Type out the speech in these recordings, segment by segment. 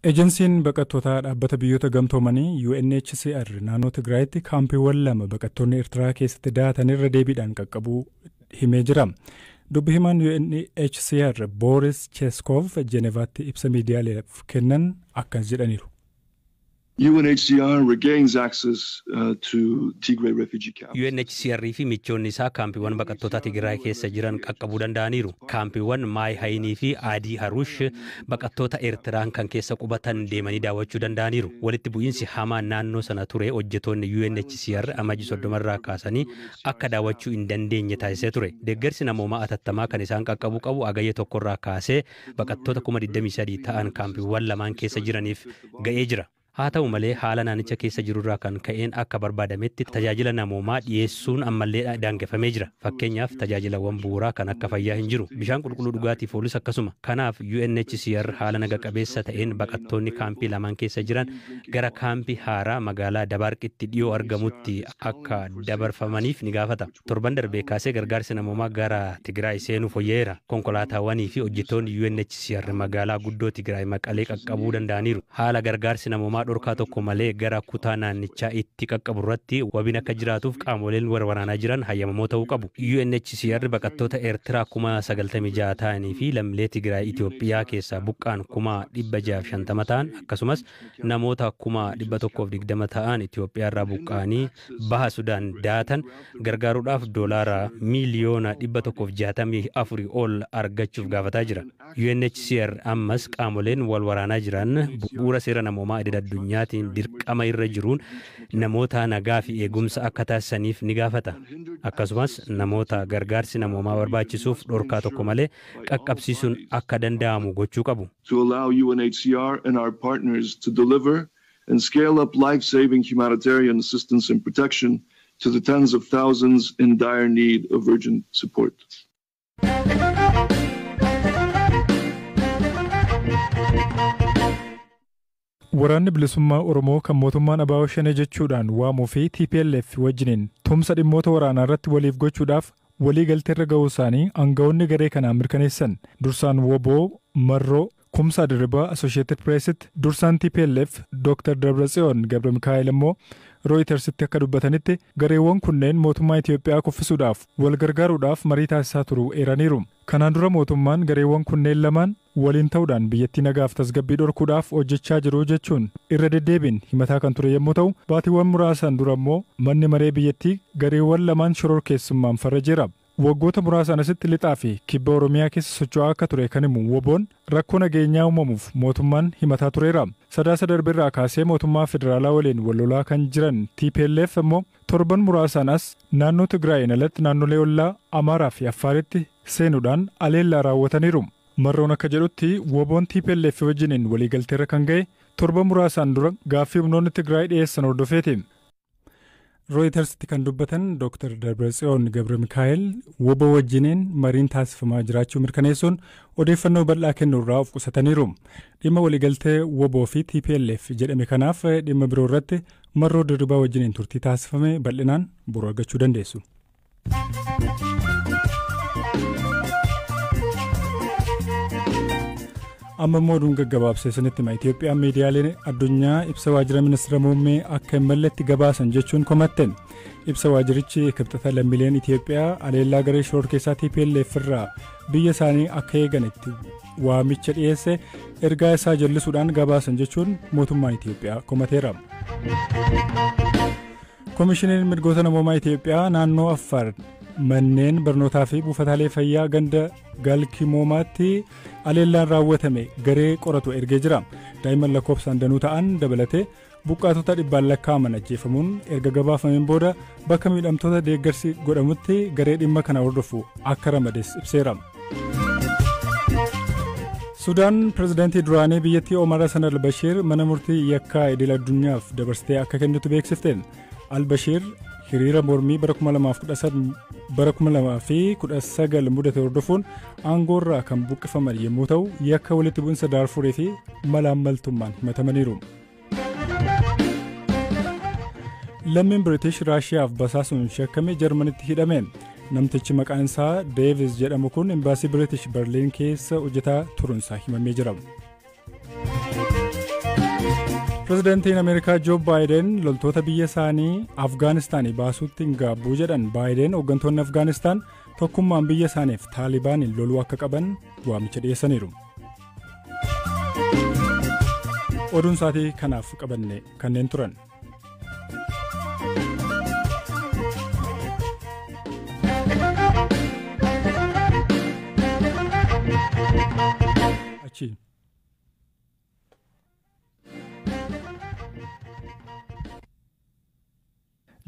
Ejensiin baqattootaa dhaabbata biyyoota gamtoomanii UNHCR naannoo Tigraayitti kaampiiwwan lama baqattoonni Eertiraa keessatti dahatan irra deebiidhaan qaqqabuu himee jira. Dubbi himaan UNHCR Boris Cheskov Jenevaatti ibsa miidiyaaleef kennan akkas jedhaniiru. UNHCR regains access to Tigray refugee camps. UNHCR fi michoonni isaa kaampiiwwan baqattoota Tigraay keessa jiran qaqqabuu danda'aniiru. Kaampiiwwan Maay Hayinii fi Adii Haruush baqattoota Eertiraan kan keessa qubatan deemanii daawwachuu danda'aniiru. Walitti bu'iinsi hamaan naannoo sana ture hojjetoonni UNHCR Amajjii 30rraa kaasanii akka daawwachuu hin dandeenye taasisee ture. Deeggarsi namoomaa atattamaa kan isaan qaqqabuu qabu Hagayya 1rraa kaasee baqattoota 23,000 ta'an kaampiiwwan lamaan keessa jiraniif ga'ee jira. Haa ta'u malee, haala naannicha keessa jirurraa kan ka'een akka barbaadametti tajaajila namoomaa dhiyeessuun ammallee daangeffamee jira. Fakkeenyaaf, tajaajilawwan bu'uuraa kan akka fayyaa hin jiru. Bishaan qulqulluu dhugaatiif oolus akkasuma. Kanaaf UNHCR haala naga qabeessa ta'een baqattoonni kaampii lamaan keessa jiran gara kaampii haaraa magaalaa Dabaarqitti dhiyoo argamutti akka dabarfamaniif ni gaafata. Torban darbee kaasee gargaarsi namoomaa gara Tigraay seenuu fooyya'eera. Konkolaataawwanii fi hojjettoonni UNHCR magaalaa guddoo Tigraay Maqalee qaqqabuu danda'aniiru. Haala gargaarsi namoomaa dhorkaa tokko malee gara kutaa naannichaa itti qaqqabu irratti wabiin akka jiraatuuf qaamoleen waraanaa jiran hayyamamoo ta'uu qabu. UNHCR baqattoota Eertiraa 96,000 ta'anii fi lammiilee Tigraay Itoophiyaa keessaa buqqaan 650,000 ta'an, akkasumas namoota 120,000 ta'an Itoophiyaa irraa buqqa'anii baha Sudaan daatan gargaaruudhaaf doolaara miiliyoona 164 ol argachuuf gaafataa jira. UNHCR ammas qaamoleen wal waraanaa jiran bu'uura seera namoomaa idil addunyaatiin dirqama irra jiruun namoota nagaa fi eegumsa akka taasisaniif ni gaafata. Akkasumas namoota gargaarsi namoomaa barbaachisuuf dhorkaa tokko malee qaqqabsiisuun akka danda'amu gochuu qabu. To allow UNHCR and our partners to deliver and scale up life-saving humanitarian assistance and protection to the tens of thousands in dire need of urgent support. Waraanni bilisummaa Oromoo kan mootummaan ABO Shanee jechuudhaan waamuu fi TPLF wajjiniin tumsa dhimmoota waraanaa irratti waliif gochuudhaaf walii galteerra ga'uu isaanii aangawoonni garee kanaa mirkaneessan. Dursaan WBO Marroo Kumsaa Dirribaa Associated Pressitti, dursaan TPLF Dr. Dabratsiyoon Gabra Mikaa'el immoo Rooyitersitti akka dubbatanitti, gareewwan kunneen mootummaa Itoophiyaa kuffisuudhaaf wal gargaaruudhaaf marii taasisaa turuu eeraniiru. Kanaan dura mootummaan gareewwan kunneen lamaan waliin ta'uudhaan biyyattii nagaaf tasgabbii dhorkuudhaaf hojjechaa jiru jechuun irra deddeebiin himataa kan ture yommuu ta'u, baatiiwwan muraasaan dura immoo manni maree biyyattii gareewwan lamaan shororkeessummaan farrajeera. Waggoota muraasaan asitti lixaa fi kibba Oromiyaa keessa socho'aa akka ture kan himu WBO'n, rakkoo nageenyaa uumamuuf mootummaan himataa tureera. Sadaasa darbirraa kaasee mootummaa federaalaa waliin wal lolaa kan jiran TPLF immoo torban muraasaan as naannoo Tigraayin alatti naannolee ollaa Amaaraa fi Affaaritti seenuudhaan aleellaa raawwataniiru. Marroon akka jedhutti, WBO'n TPLF wajjiniin waliigalteerra kan ga'e torban muraasaan dura gaaffii humnoonni Tigraay dhiyeessan hordofeeti. Rooyitersitti kan dubbatan Dr. Dabratsiyoon Gabra Mikaa'el WBO wajjiniin mariin taasifamaa jiraachuu mirkaneessuun odeeffannoo bal'aa kennuurraa of qusataniiru. Dhimma waliigaltee WBO fi TPLF jedhame kanaaf dhimma biroo irratti Marroo Dirribaa wajjiniin turtii taasifame bal'inaan boruu argachuu dandeessu. Amma immoo oduun gaggabaabsee isinitti hima. Itoophiyaan miidiyaaleen addunyaa ibsa waajjira ministeera muummee akka hin malletti gabaasan jechuun komatte. Ibsa waajjirichi Kibxata lammiileen Itoophiyaa aleellaa garee shororkeessaa TPLF irraa biyya isaanii akka eeganitti waamicha dhiyeesse ergaa isaa jallisuudhaan gabaasan jechuun mootummaan Itoophiyaa komateera. Koomishiniin mirgoota namoomaa Itoophiyaa naannoo Affaar manneen barnootaa fi buufataalee fayyaa ganda Galkimoomaatti aleellaan raawwatame garee qoratu ergee jira. Daa'imman lakkoofsaan danuu ta'an dabalatee buqqaatota dhibbaan lakkaa'aman ajjeefamuun erga gabaafameen booda bakka miidhamtoota deeggarsi godhamutti garee dhimma kana hordofu akka ramades ibseera. Sudaan pirezidaantii duraanii biyyattii Omar Hassan al-Bashir mana murtii yakkaa idil addunyaaf dabarsitee akka kennitu beeksifte. Al-Bashir hiriira mormii bara 2019 mudate hordofuun aangoorraa kan buqqifaman yommuu ta'u, yakka walitti bu'insa Daarfurii fi malaammaltummaan himatamaniiru. Lammiin Biriitish Raashiyaaf basaasuun shakkame Jarmanitti hidhame. Namtichi maqaan isaa Deevis jedhamu kun imbaasii Biriitish Berliin keessa hojjetaa turuunsaa himamee jira. Pireezidaantiin Ameerikaa Joo Baayiden loltoota biyya isaanii Afgaanistaanii baasuutti hin gaabbuu jedhan. Baayiden hooggantoonni Afgaanistaan tokkummaan biyya isaaniif Taalibaaniin loluu akka qaban waamicha dhiyeessaniiru. Oduun sa'aatii kanaaf qabanne kanneen turan. Achi.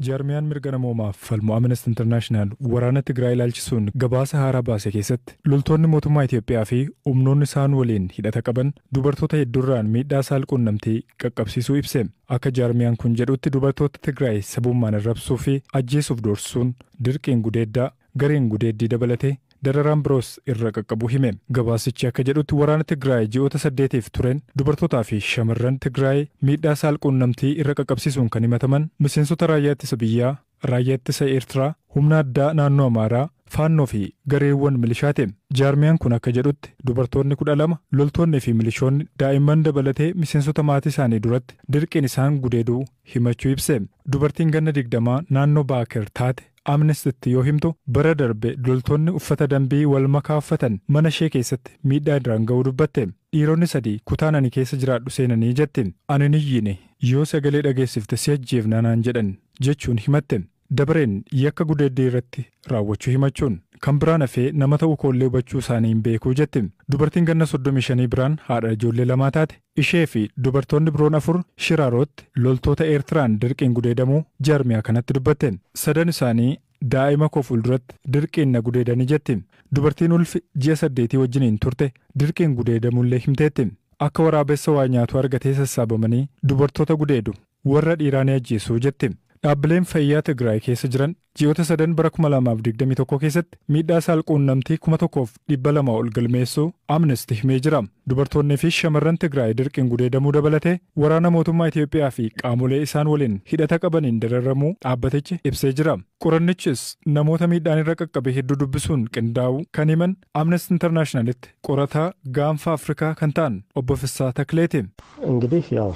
Jaarmiyaan mirga namoomaaf falmu Amnesty International waraana Tigraay ilaalchisuun gabaasa haaraa baase keessatti loltoonni mootummaa Itoophiyaa fi humnoonni isaan waliin hidhata qaban dubartoota hedduurraan miidhaa saalquunnamtii qaqqabsiisuu ibse. Akka jaarmiyaan kun jedhutti dubartoota Tigraay sabummaan arrabsuu fi ajjeesuuf doorsuun dirqiin gudeeddaa gareen gudeeddii dabalatee dararaan biroos irra qaqqabu hime. Gabaasichi akka jedhutti waraana Tigraay ji'oota 8 tureen dubartootaa fi shamarran Tigraay miidhaa saalquunnamtii irra qaqqabsiisuun kan himataman miseensota raayyaa ittisa biyyaa, raayyaa ittisa Eertiraa, humna addaa naannoo Amaaraa, Faannoo fi gareewwan milishaati. Jaarmiyaan kun akka jedhutti dubartoonni 12 loltoonni fi milishoonni daa'imman dabalatee miseensota maatii isaanii duratti dirqiin isaan gudeeduu himachuu ibse. Dubartiin ganna 20 naannoo Baaker taate Amnestitti yoo himtu bara darbe loltoonni uffata dambii wal makaa uffatan mana ishee keessatti miidhaa irraan ga'uu dubbatte. Dhiironni 3 kutaan ani keessa jiraadhu seenanii jetti. Ani hin iyyine yoo sagalee dhageessifte si ajjeefna naan jedhan jechuun himatte. Dabareen yakka gudeeddii irratti raawwachuu himachuun kan biraan hafee nama ta'uu koollee hubachuu isaanii hin beekuu jetti. Dubartiin ganna 35 biraan haadha ijoollee 2 taate ishee fi dubartoonni biroon 4 Shiraarotti loltoota Eertiraan dirqiin gudeedamuu jaarmiyaa kanatti dubbatte. Sadan isaanii daa'ima koo fuulduratti dirqiin na gudeedanii jetti. Dubartiin ulfi ji'a 8 wajjiniin turte dirqiin gudeedamullee himteetti. Akka waraabessa waa nyaatu argatee sassaabamanii dubartoota gudeedu warra dhiiraa ni ajjeesuu jetti. Dhaabbileen fayyaa Tigraay keessa jiran ji'oota 3 bara 2021 keessatti miidhaa saalquunnamtii 1200 ol galmeessuu Amnesty himee jira. Dubartoonnii fi shamarran Tigraay dirqiin gudeedamuu dabalatee waraana mootummaa Itoophiyaa fi qaamolee isaan waliin hidhata qabaniin dararamuu dhaabbatichi ibsee jira. Qorannichis namoota miidhaan irra qaqqabe hedduu dubbisuun qindaa'uu kan himan Amnesty Internationalitti qorataa gaanfa Afrikaa kan ta'an obbo Fissaa Takleeti. እንግዲህ ያው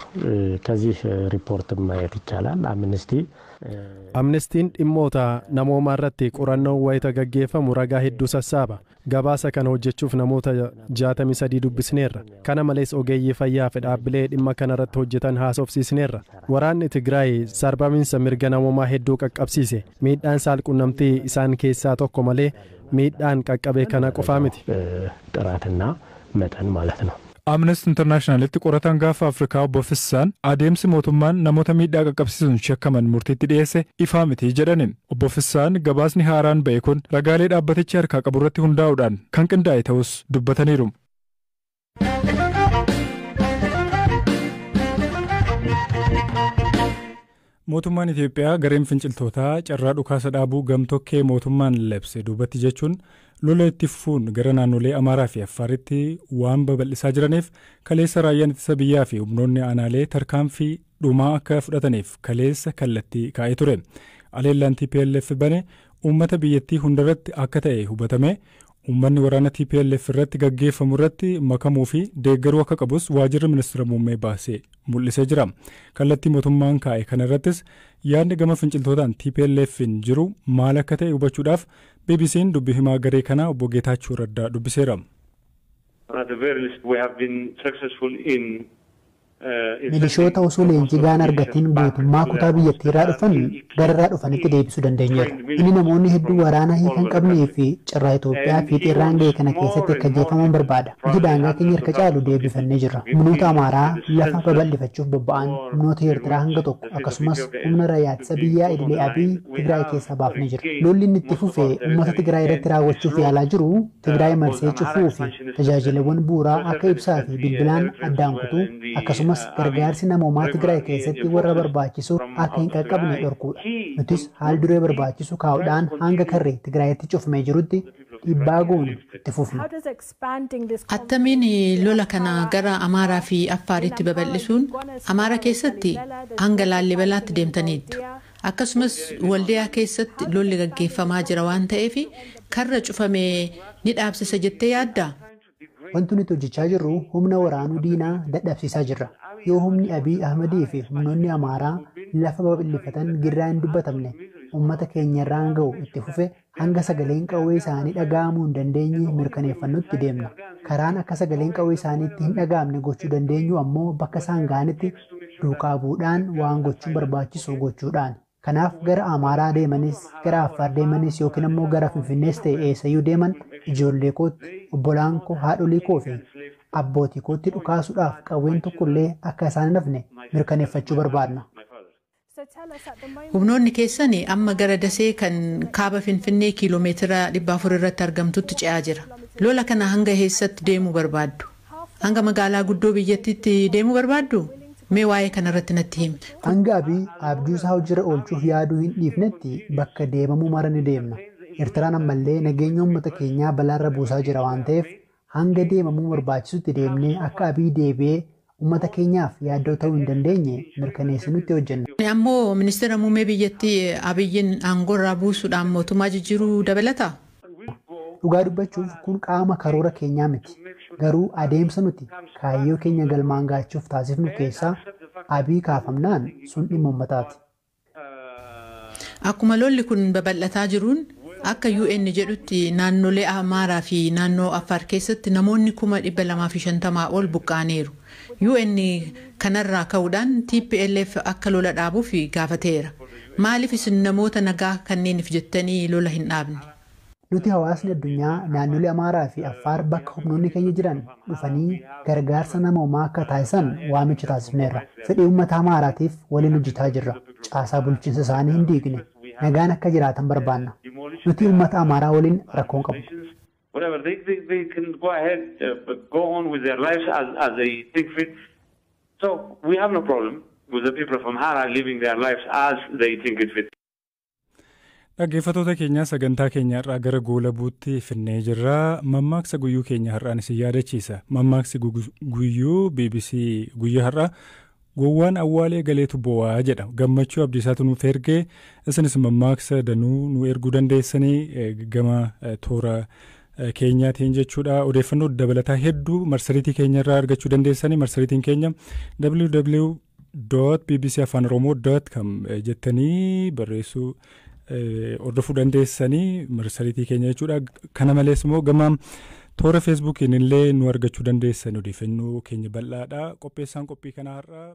ከዚህ ሪፖርት ማየት ይቻላል አምነስቲ Amnestiin dhimmoota namoomaa irratti qorannoon wayita gaggeeffamu ragaa hedduu sassaaba. Gabaasa kana hojjechuuf namoota 63 dubbisneerra. Kana malees ogeeyyii fayyaa fi dhaabbilee dhimma kana irratti hojjetan haasofsiisneerra. Waraanni Tigraay sarbamiinsa mirga namoomaa hedduu qaqqabsiise. Miidhaan saalquunnamtii isaan keessaa tokko malee miidhaan qaqqabe kana qofaa miti. ጥራትና መጠን ማለት ነው። Amnesty Internationalitti qorataan gaafa Afrikaa obbo Fissaan adeemsi mootummaan namoota miidhaa qaqqabsiisuun shakkaman murtiitti dhiyeesse ifaa miti jedhani. Obbo Fissaan gabaasni haaraan ba'e kun ragaalee dhaabbatichi harkaa qabu irratti hundaa'uudhaan kan qindaa'e ta'us dubbataniiru. Mootummaan Itoophiyaa gareen finciltootaa carraa dhukaasa dhaabuu gamtokkee mootummaan labse duubatti jechuun lola itti fufuun gara naannolee Amaaraa fi Affaaritti waan babal'isaa jiraniif kaleessa raayyaan ittisa biyyaa fi humnoonni aanaalee tarkaanfii dhumaa akka fudhataniif kaleessa kallattii kaa'ee ture. Aleellaan TPLF bane uummata biyyattii hundarratti akka ta'e hubatame uummanni waraana TPLF irratti gaggeeffamu irratti makamuu fi deeggaruu akka qabus waajjirri ministeera muummee baasee mul'isee jira. Kallattii mootummaan kaa'e kana irrattis yaadni gama finciltootaan TPLF'n jiru maal akka ta'e hubachuudhaaf BBC'n dubbii himaa garee kanaa obbo Geetaachoo Raddaa dubbiseera. At the very least, we have been successful in Milishoota osoo leenjii gahaan argatiin guutummaa kutaa biyyattii irraa dhufan gararraa dhufanitti deebisuu dandeenyeerra. Inni namoonni hedduu waraana hiika hin qabnee fi carraa Itoophiyaa fiixeerraan ga'e kana keessatti akka ajjeefaman barbaada. Nuti daangaa keenya harka caalu deebifannee jirra. Humnoota Amaaraa lafa babal'ifachuuf bobba'an, humnoota Eertiraa hanga tokko akkasumas humna raayyaa ittisa biyyaa idilee Abiy Tigraay keessaa baafnee jirra. Lolli inni itti fufee uummata Tigraay irratti raawwachuuf yaalaa jiru Tigraay marsee cufuu fi tajaajilawwan bu'uuraa akka ibsaa fi bilbilaan addaan kutuu akkasumas gargaarsi namoomaa Tigraay keessatti warra barbaachisu akka hin qaqqabne dhorkuudha. Nutis haal duree barbaachisu kaa'uudhaan hanga karree Tigraayitti cufamee jirutti dhiibbaa goonu itti fufna. Attamiin lola kana gara Amaaraa fi Affaaritti babal'isuun Amaara keessatti hanga Laallibalaatti deemtaniittu. Akkasumas Waldiyaa keessatti lolli gaggeeffamaa jira waan ta'eef karra cufamee ni dhaabsisa jettee yaaddaa? Wanti nuti hojjechaa jirru humna waraanuu diinaa dadhabsiisaa jirra. Yoo humni Abiy Ahmadii fi humnoonni Amaaraa lafa babal'ifatan girraa hin dubbatamne uummata keenya irraan ga'u itti fufe, hanga sagaleen qawwee isaanii dhaga'amuu hin dandeenye mirkaneeffannutti deemna. Karaan akka sagaleen qawwee isaaniitti hin dhaga'amne gochuu dandeenyu ammoo bakka isaan ga'anitti duukaa bu'uudhaan waan gochuun barbaachisu gochuudhaan. Kanaaf gara Amaaraa deemanis, gara Affaar deemanis, yookiin ammoo gara Finfinnees ta'e eessayyuu deeman, ijoollee kootti, obbolaan koo, haadholii koo fi abbootii kootti dhukaasuudhaaf qawween tokkollee akka isaan hin hafne mirkaneeffachuu barbaadna. Humnoonni keessan amma gara Dasee kan kaaba Finfinnee kiiloomeetira 400 irratti argamtutti ce'aa jira. Lola kana hanga eessatti deemuu barbaaddu? Hanga magaalaa guddoo biyyattiitti deemuu barbaaddu? Mee waa'ee kanarratti natti himi. Hanga Abiy abjuu isaa hojiirra oolchuuf yaaduu hin dhiifnetti bakka deemamuu mara ni deemna. Eertiraan ammallee nageenya uummata keenyaa balaarra buusaa jira waan ta'eef, hanga deemamuu barbaachisutti deemnee akka Abiy deebi'ee uummata keenyaaf yaaddoo ta'uu hin dandeenye mirkaneessinutti hojjenna. Ammoo ministeera muummee biyyattii Abiyyiin aangoorraa buusuudhaan mootummaa jijjiiruu dabalata? Dhugaa dubbachuuf kun qaama karoora keenyaa miti. Garuu adeemsa nuti kaayyoo keenya galmaan gaachuuf taasifnu keessaa Abiy kaafamnaan sun dhimma uummataati. Akkuma lolli kun babal'ataa jiruun, akka UN jedhutti naannolee Amaaraa fi naannoo Affaar keessatti namoonni 250,000 ol buqqa'aniiru. UN kanarraa ka'uudhaan TPLF akka lola dhaabuuf gaafateera. Maaliif isin namoota nagaa kanneeniif jettanii lola hin dhaabne? Nuti hawaasni addunyaa naannolee Amaaraa fi Affaar bakka humnoonni keenya jiran dhufanii gargaarsa namoomaa akka taasisan waamicha taasifneerra. Fedhii uummata Amaaraatiif waliin hojjetaa jirra. Caasaa bulchiinsa isaanii hin diigne. Nagaan akka jiraatan barbaanna. Nuti uummata Amaaraa waliin rakkoo hin qabnu. Whatever, they can go ahead, go on with their lives as they think fit. So we have no problem with the people of Amhara living their lives as they think it fit. Dhaggeeffattoota keenya, sagantaa keenya har'aa gara goolabuutti finnee jirra. Mammaaksa guyyuu keenya har'aan isin yaadachiisa. Mammaaksi guyyuu BBC guyyaa har'aa "Gowwaan awwaalee galeetu bo'aa" jedha. Gammachuu Abdiisaatu nuuf ergee. Isinis mammaaksa danuu nu erguu dandeessanii gama toora keenyaatiin jechuudha. Odeeffannoo dabalataa hedduu marsariitii keenya irraa argachuu dandeessanii. Marsariitiin keenya www.bbcafaanoromoo.com jettanii barreessuu hordofuu dandeessanii marsariitii keenya jechuudha. Kana malees immoo gama toora Feesbuukiin illee nu argachuu dandeessan. Odeeffannoo keenya bal'aadha. Qopheessaan qophii kanaa har'a